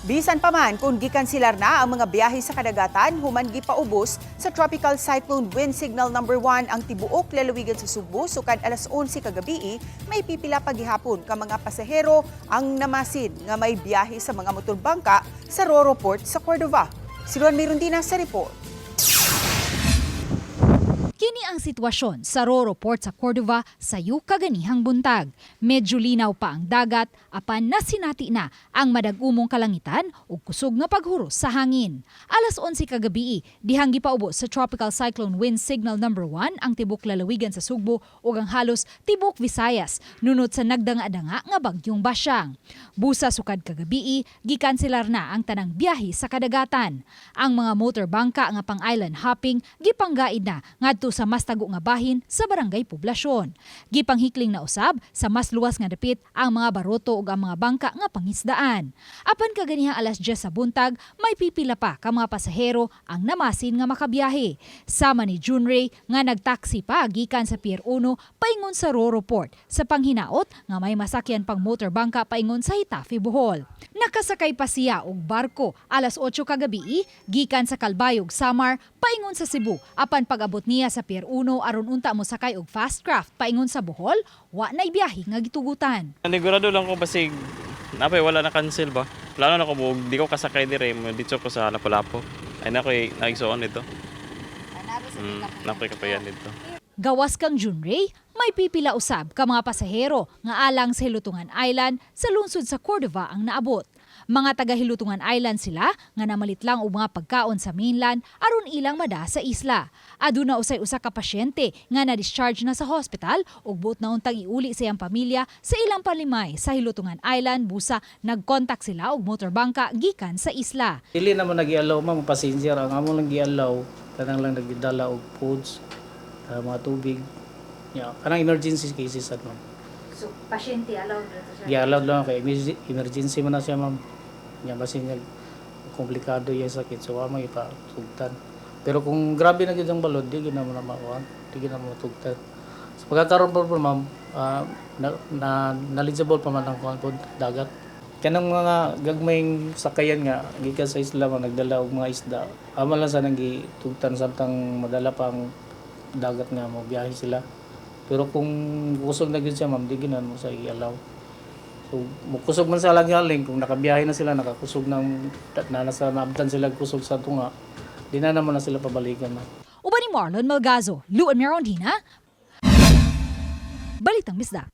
Bisan pa man kung gikanselar na ang mga biyahe sa kadagatan human gipaubos sa Tropical Cyclone Wind Signal Number 1 ang tibuok lalawigan sa Sugbo sukad alas 11 kagabii, may pipila pa gihapon ka mga pasahero ang namasin nga may biyahe sa mga motorbangka sa Roro Port sa Cordova. Si Ron Mirundina sa report. Kini ang sitwasyon sa Roro Port sa Cordova sayo kaganihang buntag. Medyo linaw pa ang dagat apan nasinati na ang madag-umong kalangitan ug kusog nga paghuros sa hangin. Alas 11 kagabii, dihang gipaubos sa Tropical Cyclone Wind Signal Number 1 ang tibok lalawigan sa Sugbo ug ang halos tibok Visayas nunot sa nagdanga-danga nga bagyong Basyang. Busa sukad kagabii, gikanselar na ang tanang biyahe sa kadagatan. Ang mga motor bangka nga pang island hopping gipanggaid na ngadto sa mas tago nga bahin sa barangay Poblasyon. Gipanghikling na usab sa mas luwas nga dapit ang mga baroto ug ang mga bangka nga pangisdaan. Apan kaganihang alas 10 sa buntag, may pipila pa ka mga pasahero ang namasin nga makabiyahe. Sama ni Junray nga nagtaksi pa gikan sa Pier 1 paingon sa Roro Port sa panghinaot nga may masakyan pang motor bangka paingon sa Getafe, Bohol. Nakasakay pa siya og barko alas 8 kagabii gikan sa Calbayog, Samar paingon sa Cebu. Apan pag-abot niya sa Pier 1 aron unta mosakay og fast craft paingon sa Bohol, wa nay biyahe nga gitugutan. Nanigurado lang ko basig napay wala na cancel ba. Plano na ko mo di ko kasakay dire mo dito ko sa Lapu-Lapu. Ay na ko'y naigsuon dito. Na ko'y kapayan dito. Gawas kang Junray, may pipila usab ka mga pasahero nga alang sa Hilutungan Island sa lungsod sa Cordova ang naabot. Mga taga Hilutungan Island sila nga namalit lang og mga pagkaon sa mainland aron ilang mada sa isla. Aduna usay usa ka pasyente nga na-discharge na sa hospital ug buot na untang iuli sa iyang pamilya sa ilang palimay sa Hilutungan Island busa nagkontak sila og motorbangka gikan sa isla. Dili naman nag-i-allow, ma'am, passenger. Ang amo lang gi-allow, kanang lang nagdala og foods, mga tubig. Yeah, kanang emergency cases at, ma'am. So, pasyente allowed na to siya. Gi-allow lang kay emergency man na siya, ma'am. Nya basin niya komplikado yung sakit, so wa may ipatugtan. Pero kung grabe na gyud ang balod, di gyud na mo na makuha, di gyud na mo matugtan. So pagkakaroon po po, ma'am, na knowledgeable pa man ang kuan po dagat. Kanang mga gagmayng sakayan nga gikan sa isla man nagdala og mga isda. Amo lang sa nang gitugtan samtang madala pa ang dagat nga mo biyahe sila. Pero kung kusog na gyud siya, ma'am, di gyud na mo sa i-allow. So, mukusog man sa galing, kung nakabiyahe na sila, nakakusog ng, na nasa naabtan sila kusog sa tunga, di na naman na sila pabalikan, ma'am. Uban ni Marlon Malgazo, Luan Mirondina, Balitang Bisdak.